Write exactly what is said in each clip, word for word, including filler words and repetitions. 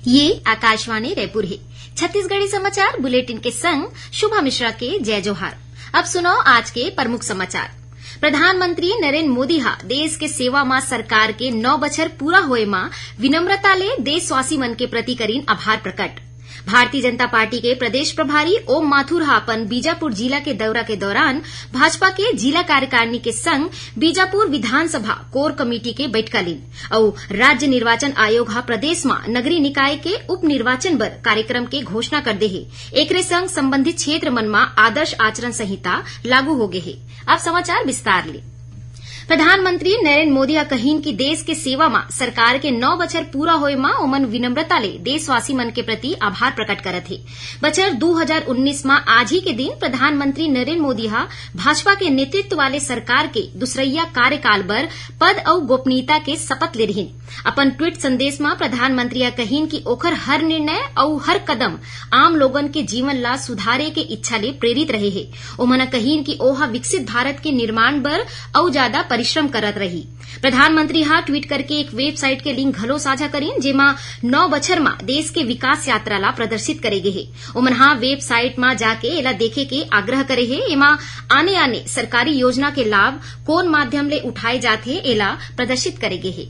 ये आकाशवाणी रायपुर हे। छत्तीसगढ़ी समाचार बुलेटिन के संग शुभा मिश्रा के जय जोहार। अब सुनव आज के प्रमुख समाचार। प्रधानमंत्री नरेंद्र मोदी ह देश के सेवा म सरकार के नौ बछर पूरा होए म विनम्रता ले देशवासी मन के प्रति करिन आभार प्रकट। भारतीय जनता पार्टी के प्रदेश प्रभारी ओम माथुर ह अपन बीजापुर जिला के दौरा के दौरान भाजपा के जिला कार्यकारिणी के संग बीजापुर विधानसभा कोर कमेटी के बैठका लीन अउ राज्य निर्वाचन आयोग ह प्रदेश म नगरीय निकाय के उपनिर्वाचन बर कार्यक्रम के घोषणा कर दे हे। एकरे संग संबंधित क्षेत्र मन म आदर्श आचरण संहिता लागू हो गे हे। अब समाचार विस्तार ले। प्रधानमंत्री नरेंद्र मोदी ह कहिन कि देश के सेवा म सरकार के नौ बछर पूरा होए म ओमन विनम्रता ले देशवासी मन के प्रति आभार प्रकट करत हे। बछर दू हजार उन्नीस म आज ही के दिन प्रधानमंत्री नरेंद्र मोदी ह भाजपा के नेतृत्व वाले सरकार के दूसरइया कार्यकाल बर पद अउ गोपनीयता के शपथ ले रिहिन। अपन ट्वीट संदेश म प्रधानमंत्री ह कहिन कि ओखर हर निर्णय अउ हर कदम आम लोगन के जीवन ला सुधारे के इच्छा ले प्रेरित रहे हे। ओमन ह कहिन कि ओह विकसित भारत के निर्माण बर अउ जादा परिश्रम करत रही। प्रधानमंत्री ह ट्वीट करके एक वेबसाइट के लिंक घलो साझा करिन, जेमा नौ बछर म देश के विकास यात्रा ला प्रदर्शित करे गे हे। ओमन ह वेबसाइट म जाके एला देखे के आग्रह करे हे। एमा आने-आने सरकारी योजना के लाभ कोन माध्यम ले उठाए जात हे, एला प्रदर्शित करे गे हे।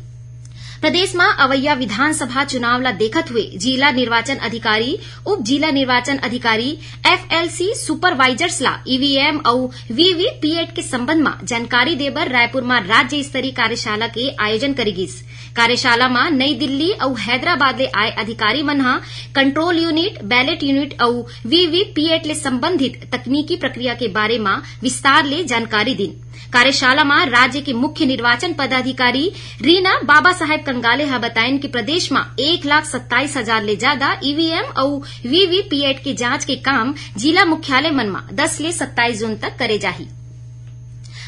प्रदेश म अवइया विधानसभा चुनाव ला देखत हुए जिला निर्वाचन अधिकारी, उप जिला निर्वाचन अधिकारी, एफएलसी सुपरवाइजर्स ला ईवीएम अउ वीवीपीएट के संबंध म जानकारी दे बर रायपुर म राज्य स्तरीय कार्यशाला के आयोजन करे गिस। कार्यशाला म नई दिल्ली अउ हैदराबाद ले आए अधिकारी मन ह कंट्रोल यूनिट, बैलेट यूनिट अउ वीवीपीएट ले संबंधित तकनीकी प्रक्रिया के बारे म विस्तार ले जानकारी दिन। कार्यशाला म राज्य के मुख्य निर्वाचन पदाधिकारी रीना बाबा साहेब कंगाले ह बताइन कि प्रदेश म एक लाख सत्ताईस हजार ले जादा ईवीएम अउ वीवीपीएट के जांच के काम जिला मुख्यालय मन म दस ले सत्ताईस जून तक करे जाही।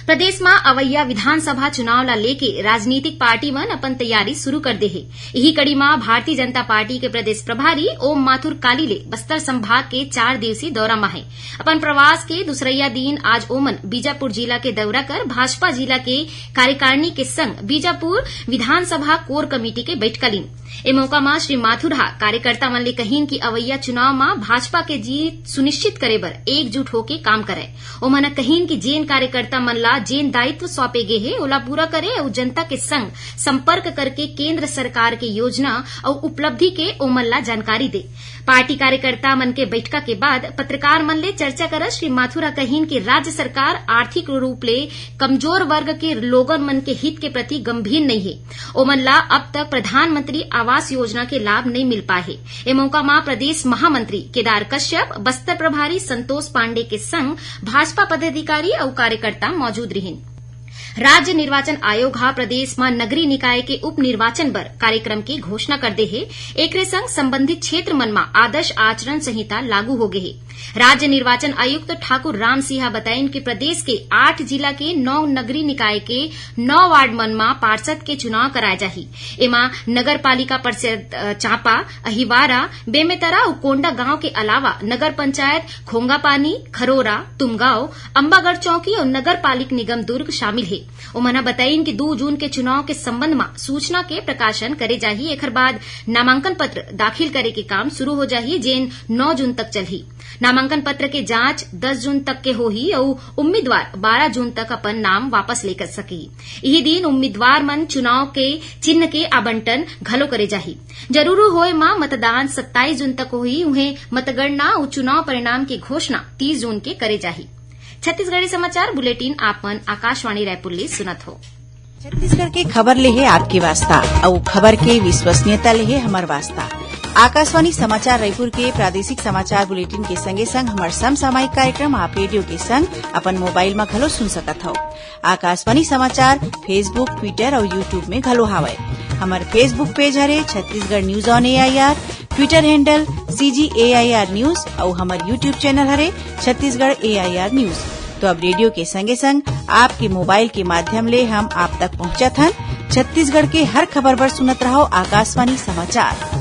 प्रदेश म अवइया विधानसभा चुनाव ला लेके राजनीतिक पार्टी मन अपन तैयारी शुरू कर दे हे। इही कड़ी म भारतीय जनता पार्टी के प्रदेश प्रभारी ओम माथुर काली ले बस्तर संभाग के चार दिवसीय दौरा म हे। अपन प्रवास के दूसरइया दिन आज ओमन बीजापुर जिला के दौरा कर भाजपा जिला के कार्यकारिणी के संग बीजापुर विधानसभा कोर कमेटी के बैठका लीन। ए मौका म श्री माथुर ह कार्यकर्ता मन ले कहिन कि अवइया चुनाव म भाजपा के जीत सुनिश्चित करे बर एकजुट होके काम करय। ओमन ह कहिन कि जेन कार्यकर्ता मन ला जेन दायित्व सौंपे गे हे, ओला पूरा करे अउ जनता के संग संपर्क करके केंद्र सरकार के योजना अउ उपलब्धि के ओमन ला जानकारी दे। पार्टी कार्यकर्ता मन के बैठका के बाद पत्रकार मन ले चर्चा करत श्री माथुर ह कहिन कि राज्य सरकार आर्थिक रूप ले कमजोर वर्ग के लोगन मन के हित के प्रति गंभीर नइ हे। ओमन ला अब तक प्रधानमंत्री आवास योजना के लाभ नइ मिल पाए हे। ए मौका म प्रदेश महामंत्री केदार कश्यप, बस्तर प्रभारी संतोष पांडे के संग भाजपा पदाधिकारी अउ कार्यकर्ता मौजूद रिहिन। राज्य निर्वाचन आयोग ह प्रदेश म नगरीय निकाय के उपनिर्वाचन बर कार्यक्रम के घोषणा कर दे हे। एकरे संग संबंधित क्षेत्र मन म आदर्श आचरण संहिता लागू हो गे हे। राज्य निर्वाचन आयुक्त ठाकुर राम सिंह ह बताइन कि प्रदेश के आठ जिला के नौ नगरीय निकाय के नौ वार्ड मन म पार्षद के चुनाव कराए जाही। एमा नगर पालिका परिषद, अ, चांपा, अहिवारा, बेमेतरा अउ कोंडागांव के अलावा नगर पंचायत खोंगापानी, खरोरा, तुमगांव, अंबागढ़ चौकी अउ नगर पालिक निगम दुर्ग शामिल हे। ओमन ह बताइन कि दू जून के चुनाव के संबंध म सूचना के प्रकाशन करे जाही। एखर बाद नामांकन पत्र दाखिल करे के काम शुरू हो जाही, जेन नौ जून तक चलही। नामांकन पत्र के जांच दस जून तक के होही अउ उम्मीदवार बारह जून तक अपन नाम वापस ले सकही। इही दिन उम्मीदवार मन चुनाव के चिन्ह के आवंटन घलो करे जाही। जरूरी होए म मतदान सत्ताईस जून तक होही, उहें मतगणना अउ चुनाव परिणाम के घोषणा तीस जून के करे जाही। छत्तीसगढ़ी समाचार बुलेटिन आप मन आकाशवाणी रायपुर ले सुनत हो। छत्तीसगढ़ के खबर ले हे आपके वास्ता, अउ खबर के विश्वसनीयता ले हे हमर वास्ता। आकाशवाणी समाचार रायपुर के प्रादेशिक समाचार बुलेटिन के संगे संग हमर समसामयिक कार्यक्रम आप रेडियो के संग अपन मोबाइल म घलो सुन सकत हव। आकाशवाणी समाचार Facebook, Twitter अउ YouTube में घलो हावय। हमर Facebook पेज हरे Chhattisgarh news on AIR, Twitter handle CG AIR news अउ हमर YouTube चैनल हरे छत्तीसगढ़ एआईआर न्यूज। तो अब रेडियो के संगे संग आपके मोबाइल के माध्यम ले हम आप तक पहुंचत हन। छत्तीसगढ़ के हर खबर बर सुनत रहव आकाशवाणी समाचार।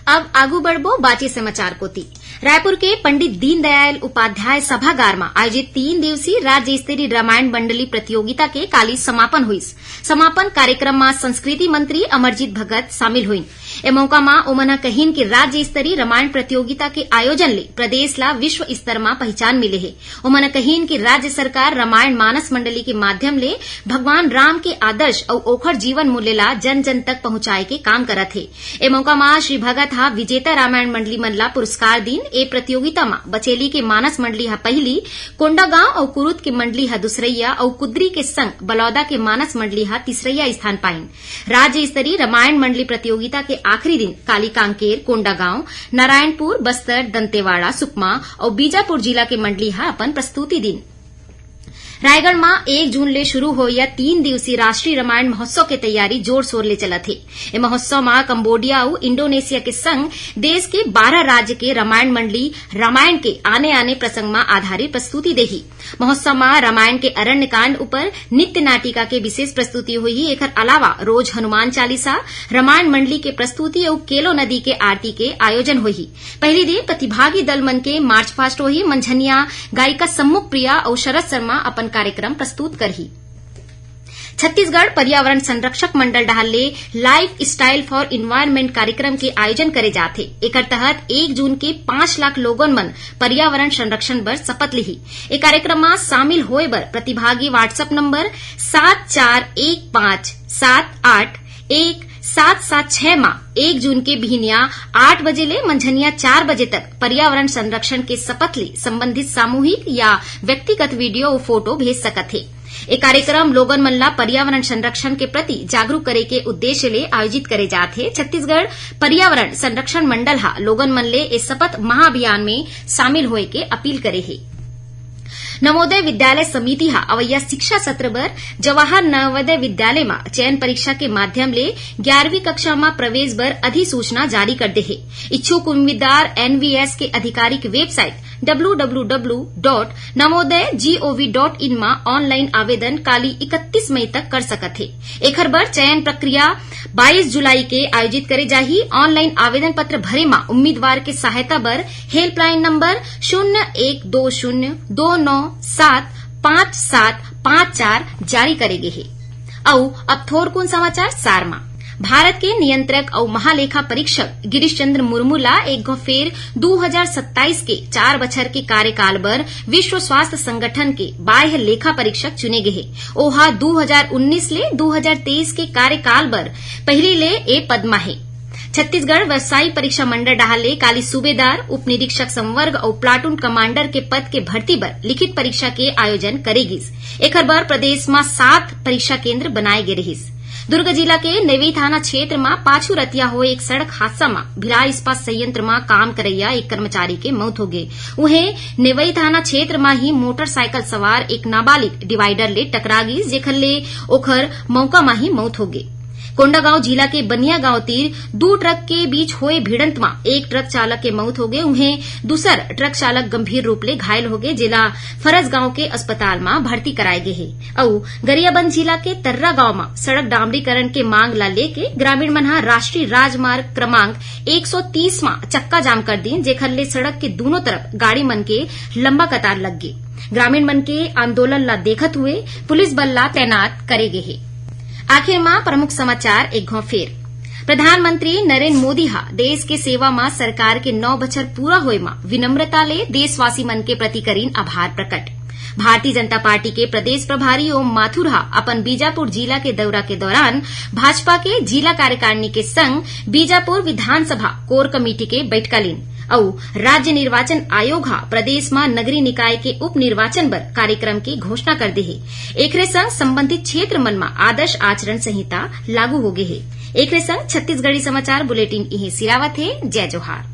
अब आगू बढ़बो बाचे समाचार कोति। रायपुर के पंडित दीनदयाल उपाध्याय सभागार म आयोजित तीन दिवसीय राज्य स्तरीय रामायण मंडली प्रतियोगिता के काली समापन होइस। समापन कार्यक्रम म संस्कृति मंत्री अमरजीत भगत शामिल होइन। ए मौका म ओमन ह कहिन कि राज्य स्तरीय रामायण प्रतियोगिता के आयोजन ले प्रदेश ला विश्व स्तर म पहिचान मिले हे। ओमन ह कहिन कि राज्य सरकार रामायण मानस मंडली के माध्यम ले भगवान राम के आदर्श अउ ओखर जीवन मूल्य ला जन जन तक पहुंचाए के काम करत हे। ए मौका म श्री भगत ह विजेता रामायण मंडली मन ला पुरस्कार दीन। ए प्रतियोगिता म बचेली के मानस मंडली ह पहिली, कोंडागांव अउ कुरुद के मंडली ह दूसरइया अउ कुद्री के संग बलौदा के मानस मंडली ह तीसरइया स्थान पाइन। राज्य स्तरीय रामायण मंडली प्रतियोगिता के आखिरी दिन काली कांकेर, कोंडागांव, नारायणपुर, बस्तर, दंतेवाड़ा, सुकमा अउ बीजापुर जिला के मंडली ह अपन प्रस्तुति दीन। रायगढ़ म एक जून ले शुरू होइया तीन दिवसीय राष्ट्रीय रामायण महोत्सव के तैयारी जोर शोर ले चलत हे। ए महोत्सव म कंबोडिया अउ इंडोनेशिया के संग देश के बारह राज्य के रामायण मंडली रामायण के आने-आने प्रसंग म आधारित प्रस्तुति देही। महोत्सव म रामायण के अरण्य कांड ऊपर नृत्य नाटिका के विशेष प्रस्तुति होही। एखर अलावा रोज हनुमान चालीसा, रामायण मंडली के प्रस्तुति अउ केलो नदी के आरती के आयोजन होही। पहिली दिन प्रतिभागी दल मन के मार्च पास्ट होही। मंझनिया गायिका सम्मुख प्रिया अउ शरद शर्मा अपन कार्यक्रम प्रस्तुत करही। छत्तीसगढ़ पर्यावरण संरक्षक मंडल डहार ले Lifestyle for Environment कार्यक्रम के आयोजन करे जात हे। एकर तहत एक जून के पाँच लाख लोगन मन पर्यावरण संरक्षण बर शपथ लिही। ए कार्यक्रम म शामिल होए बर प्रतिभागी WhatsApp नंबर सात चार एक पाँच सात आठ एक सात सात छह म एक जून के बिहिनिया आठ बजे ले मंझनिया चार बजे तक पर्यावरण संरक्षण के शपथ ले संबंधित सामूहिक या व्यक्तिगत वीडियो अउ फोटो भेज सकत हे। ए कार्यक्रम लोगन मन ला पर्यावरण संरक्षण के प्रति जागरूक करे के उद्देश्य ले आयोजित करे जात हे। छत्तीसगढ़ पर्यावरण संरक्षण मंडल ह लोगन मन ले ए शपथ महाअभियान में शामिल होए के अपील करे हे। नवोदय विद्यालय समिति ह अवइया शिक्षा सत्र बर जवाहर नवोदय विद्यालय म चयन परीक्षा के माध्यम ले ग्यारहवीं कक्षा म प्रवेश बर अधिसूचना जारी कर दे हे। इच्छुक उम्मीदवार एनवीएस के आधिकारिक website W W W dot Navodaya G O V dot online आवेदन काली इकतीस मई तक कर सकत हे। एखर बर चयन प्रक्रिया बाईस जुलाई के आयोजित करे जाही। ऑनलाइन आवेदन पत्र भरे म उम्मीदवार के सहायता बर हेल्पलाइन नंबर शून्य एक दो शून्य दो नौ सात पाँच सात पाँच चार जारी करे गे हे। अउ अब थोरकुन समाचार सार म। भारत के नियंत्रक अउ महालेखा परीक्षक गिरीश चंद्र मुर्मू ला एक घो फेर दू हजार सत्ताईस के चार बछर के कार्यकाल बर विश्व स्वास्थ्य संगठन के बाह्य लेखा परीक्षक चुने गे हे। ओहा दू हजार उन्नीस ले दू हजार तेईस के कार्यकाल बर पहिली ले ए पद म हे। छत्तीसगढ़ व्यवसायिक परीक्षा मंडल डहार ले काली सूबेदार, उप निरीक्षक संवर्ग अउ प्लाटून कमांडर के पद के भर्ती बर लिखित परीक्षा के आयोजन करे गिस। एखर बर प्रदेश म सात परीक्षा केंद्र बनाए गे रिहिस। दुर्ग जिला के नेवई थाना क्षेत्र म पाछू रतिया होए एक सड़क हादसा म भिलाई इस्पात संयंत्र म काम करइया एक कर्मचारी के मौत होगे। उहें, नेवई थाना क्षेत्र म ही मोटरसाइकिल सवार एक नाबालिग डिवाइडर ले टकरा गिस, जेखर ले ओखर मौका म ही मौत होगे। कोंडागांव जिला के बनिया गांव तीर दू ट्रक के बीच होए भिड़ंत म एक ट्रक चालक के मौत होगे, उहें दूसर ट्रक चालक गंभीर रूप ले घायल होगे, जेला फरसगांव के अस्पताल म भर्ती कराए गे हे। अउ गरियाबंद जिला के तर्रा गांव म सड़क डामरीकरण के मांग ला लेके ग्रामीण मन ह राष्ट्रीय राजमार्ग क्रमांक एक सौ तीस म चक्का जाम कर दीन, जेखर ले सड़क के दूनों तरफ गाड़ी मन के लंबा कतार लग गे। ग्रामीण मन के आंदोलन ला देखत हुए पुलिस बल ला तैनात करे गे हे। आखिर म प्रमुख समाचार एक घौं फेर। प्रधानमंत्री नरेंद्र मोदी ह देश के सेवा म सरकार के नौ बछर पूरा होए म विनम्रता ले देशवासी मन के प्रति करीन आभार प्रकट। भारतीय जनता पार्टी के प्रदेश प्रभारी ओम माथुर ह अपन बीजापुर जिला के दौरा के दौरान भाजपा के जिला कार्यकारिणी के संग बीजापुर विधानसभा कोर कमेटी के बैठका लीन। अउ राज्य निर्वाचन आयोग ह प्रदेश म नगरीय निकाय के उपनिर्वाचन बर कार्यक्रम के घोषणा कर दे हे। एखरे संग संबंधित क्षेत्र मन म आदर्श आचरण संहिता लागू होगे हे। एखरे संग छत्तीसगढ़ी समाचार बुलेटिन इहें सिरावत हे। जय जोहार।